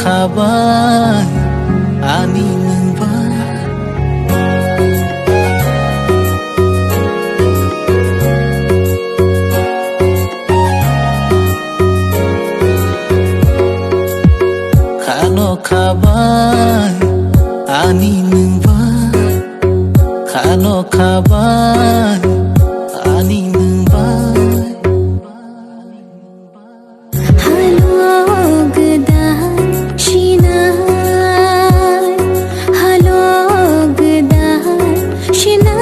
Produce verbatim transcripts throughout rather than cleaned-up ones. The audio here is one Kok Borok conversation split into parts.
Khabai ani nwng bai. Khano khabai ani nwng bai. Khano khabai ani nwng bai. Halo gwdal sinai, halo gwdal sinai.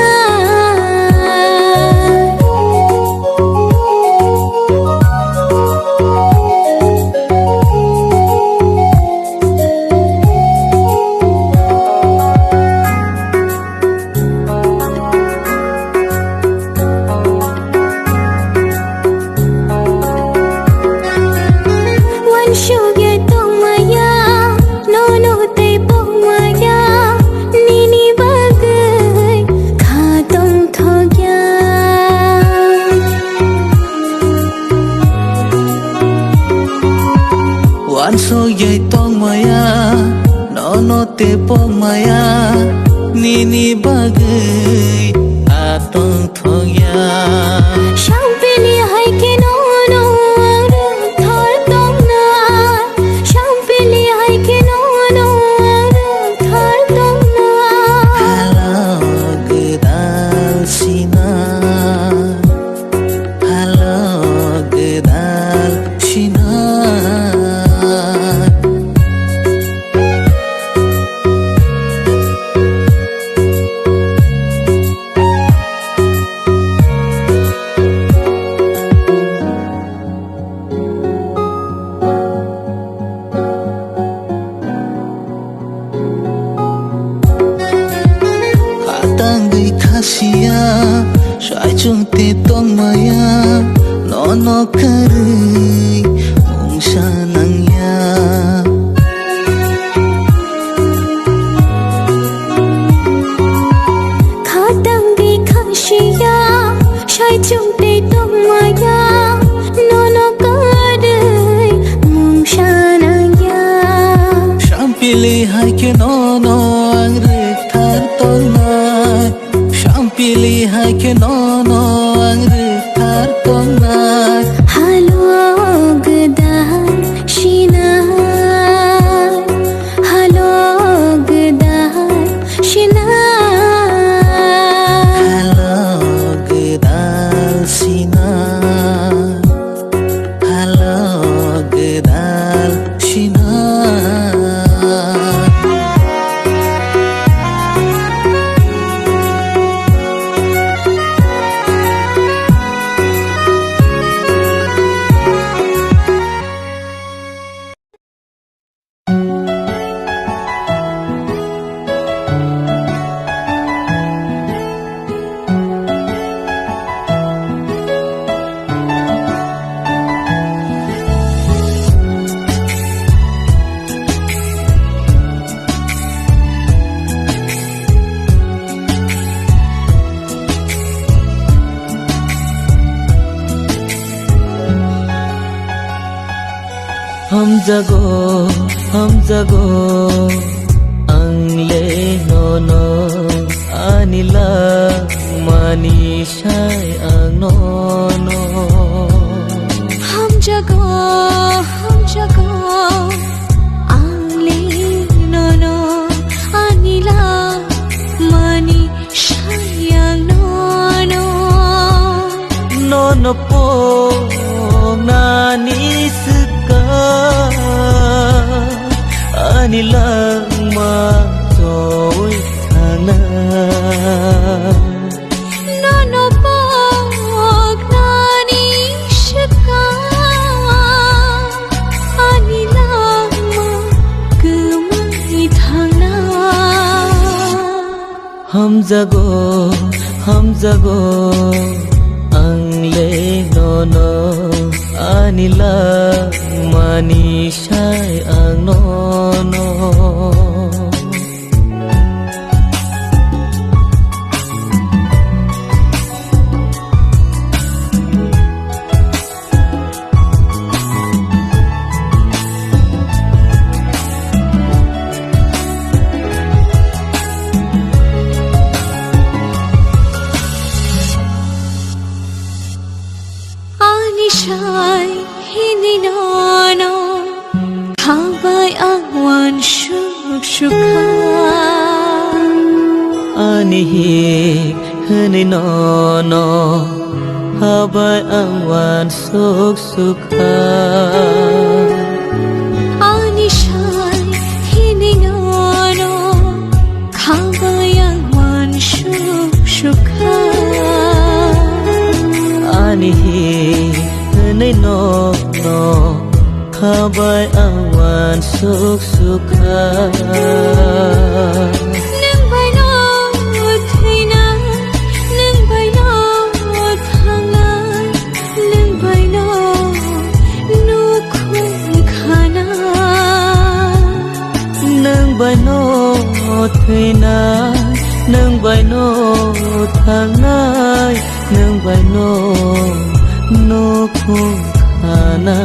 Uansukya tongmaya, nono tei pokmaya, nini bagwi kha tongthokya. Uansukya tongmaya, nono tei pokmaya, nini bagwi atong thokya. Sampili hai khe nono ang rwngthar tongnai, sampili hai khe nono ang rwngthar tongnai. Halo gwdal sinai, halo gwdal sinai. Khatangwi khasiya, saichung tei tongmaya, nono kwrwi mungsa nangya. Khatangwi khasiya, saichung tei tongmaya, nono kwrwi mungsa nangya. Sampili hai khe nono ang rwngthar tongnai, sampili hai khe nono ang rwngthar tongnai. Halo gwdal sinai, halo gwdal sinai. Halo gwdal sinai, halo gwdal sinai. Hamjago, hamjago, ang le nono, ani langmani sai ang nono. Hamjago, hamjago, ang le nono, ani langmani sayang nono. Nono poknani swkang ani langma choi thangna. Nono poknani swkang ani langma kwmai thangna. Hamjago, hamjago, ang le nono, ani langmani sai ang nono. Sukha. Ani hik hwnwi nono habai ang uansuk sukha. Ani sai hwnwi nono khabai ang uansuk sukha. Ani hik hwnwi nono khabai ang uansuk sukha. Nwng bai no thwinai, nwng bai no thangnai, nwng bai no nukhung khanai. Nwng bai no thwinai, nwng bai no thangnai, nwng bai no nukhung khanai.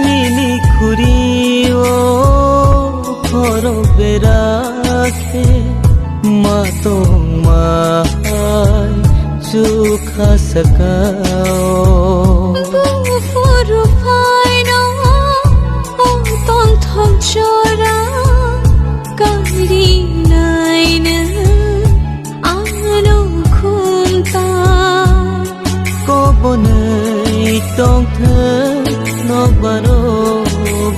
Nini khuri o khorok bera khe ma tongma hai chukha sakao. Buphuru phaino o tongthok jora kari naina ano khumta. Kobonwi tongthok nokbaro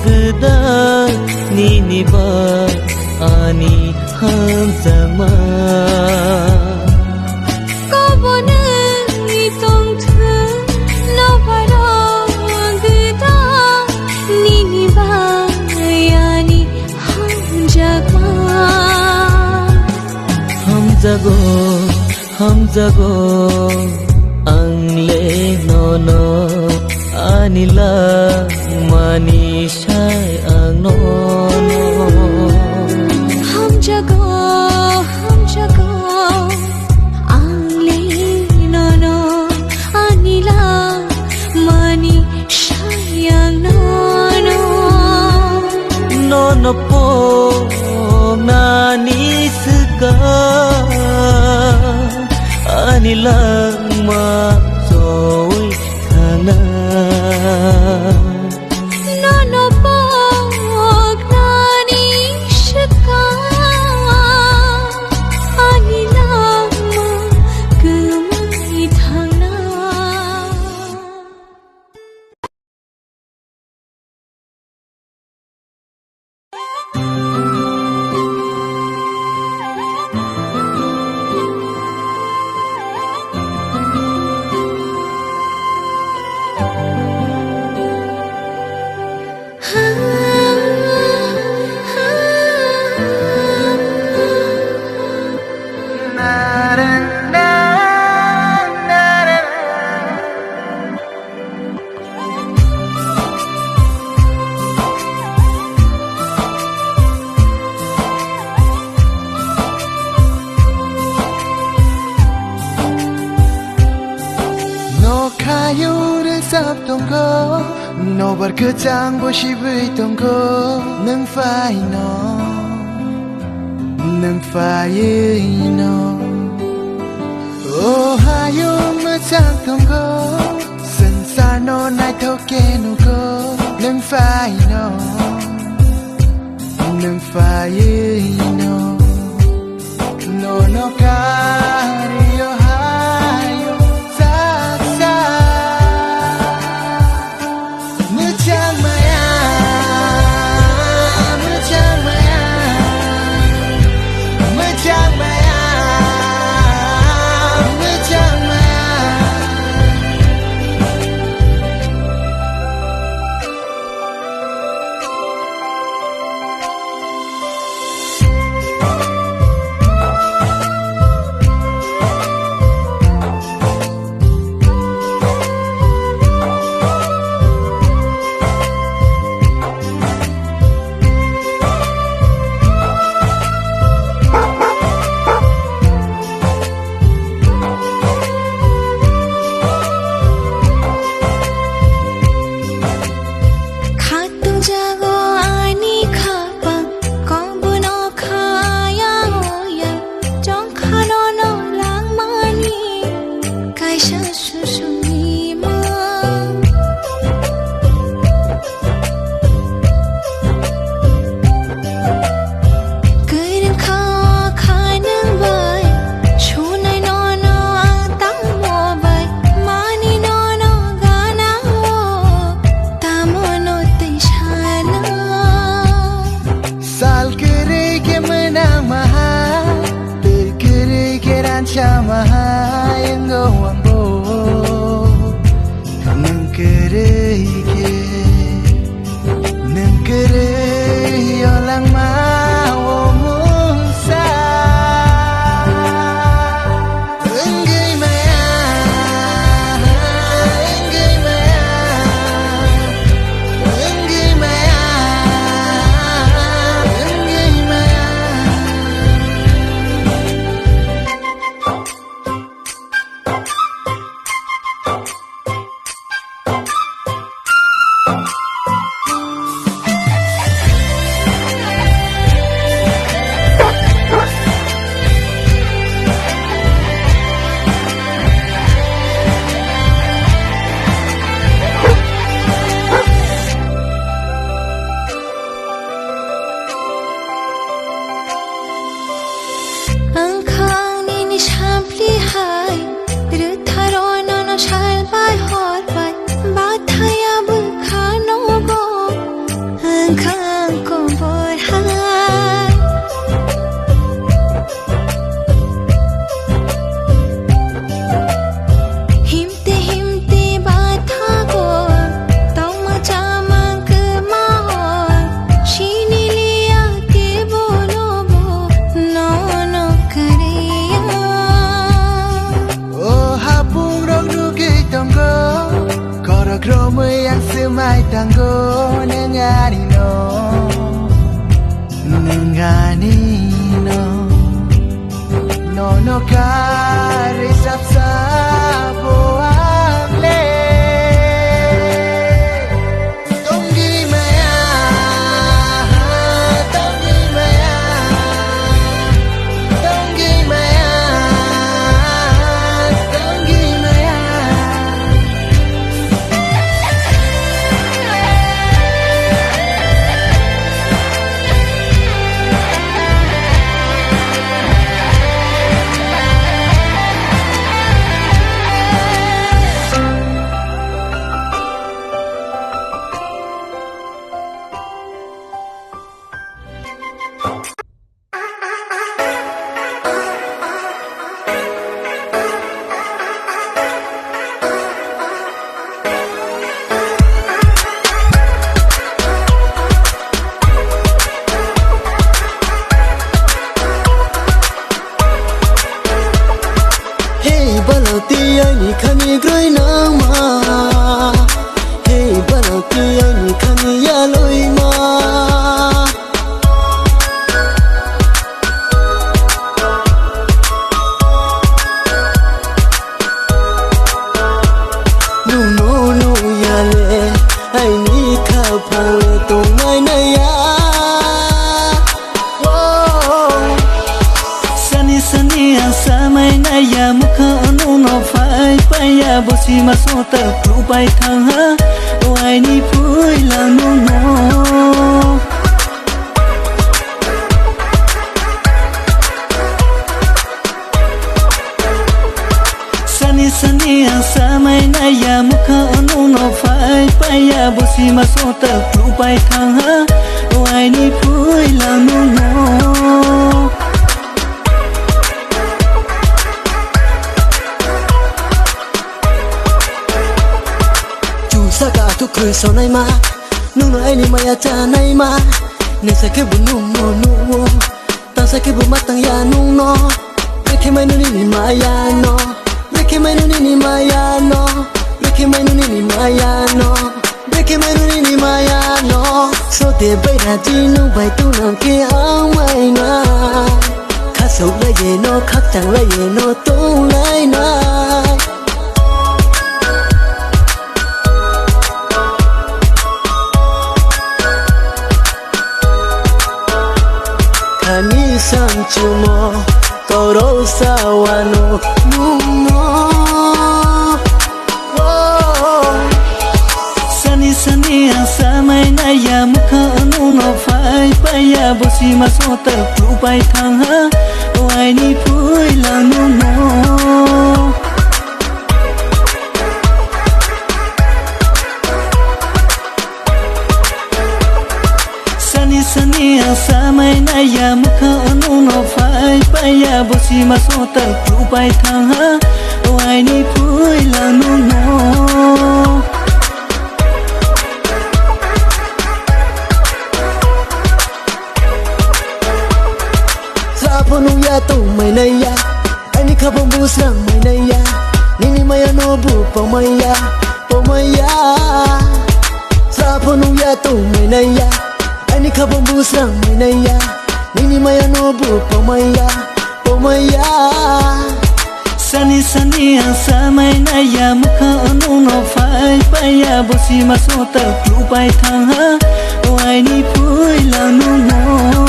gwdal nini ba ani hamjakma. Kobonwi tongthok nokbaro gwdal nini ba ani hamjakma. Hamjago, hamjago, ang le nono, ani langmani sai ang nono. Hamjago, hamjago, ang le nono, ani langmani sayang nono. Nono poknani swkang ani langma choi thangna. Nono poknani swkang ani langma kwmwi thangna. Nokhayung rwchap tongkho, nobar kwchang bo sibwi tongkho, nwng phaino. Nwng phaino, o hayung mwchang tongo, swngcharno naithok khe nukho. Nwng phaino, nwng phaino, nono karwi o hayung chaksa. Mwchang maya, mwchang maya, mwchang maya, mwchang maya. Chama hai wngwi wngbo, nwng kwrwi khe, nwng kwrwi yolangma o mungsa. Wngwi maya, wngwi maya, wngwi maya, wngwi maya. Wngkha ang nini sampli hai, rwtharo nono sal bai hor bai, bathaya bwkha nogo, wngkha ang kobor hai. Himte himte bathago, tongma chamang kwmao, siniliya kebono bo, nono kwrwiya. O hapung rok rugwi tongo, korok romwi ang swmai tango, nwng ani no. Nwng ani no, nono karwi sapsa bo ang le. Tongwi maya, tongwi maya, tongwi maya, tongwi maya. Hey, balati ani khani groi nangma. Hey, balati ani khani yaloi ma. Nwng no nuyale, aini khaphang le tongnai naya. Oh. Sani sani ang samai naya, mukha nwng no phai paya, bosi ma sota kupai thang ha, o aini phui lang nwng no. Sani sani ang samai naya, mukha nwng no phai paya, bosi ma sota kupai thang ha, o aini phui lang nwng no. Chusaka athuk khwi sonai ma, nwng no aini maya chanai ma, nesa khe bo nwng no nungo. Tangsa khe bo ma tang ya nwng no, brekhe mai no nini maya no, brekhe mai no nini maya no, brekhe mai no nini maya no, brekhe mai no nini maya no. Sode bai raji nwng bai tong nang khe ang mai na, khasok lai ye no, khakchang lai ye no tong lai na. Khani samchumo, koro sawano, nwng no. Oh. Sani sani ang samai naya, mukha nwng no phai paya, bosi ma sota kupai thang ha, o aini phui lang nwng no. Sani sani ang samai naya, mukha nwng no phai Aya bosi ma sotar klupai thangha, o aini phuila nungno. Sra phunukya tongmainaiya, aini khabang busrang mainaiya, nini maya no bu pamaiya, pamaiya. Sra phunukya tongmainaiya, aini khabang busrang mainaiya, nini maya no bu pamaiya, pamaiya. Sani sani ang samai naiya, mukha onung no phai paiya, bosi ma sotar klupai thangha, o aini phuila nungno.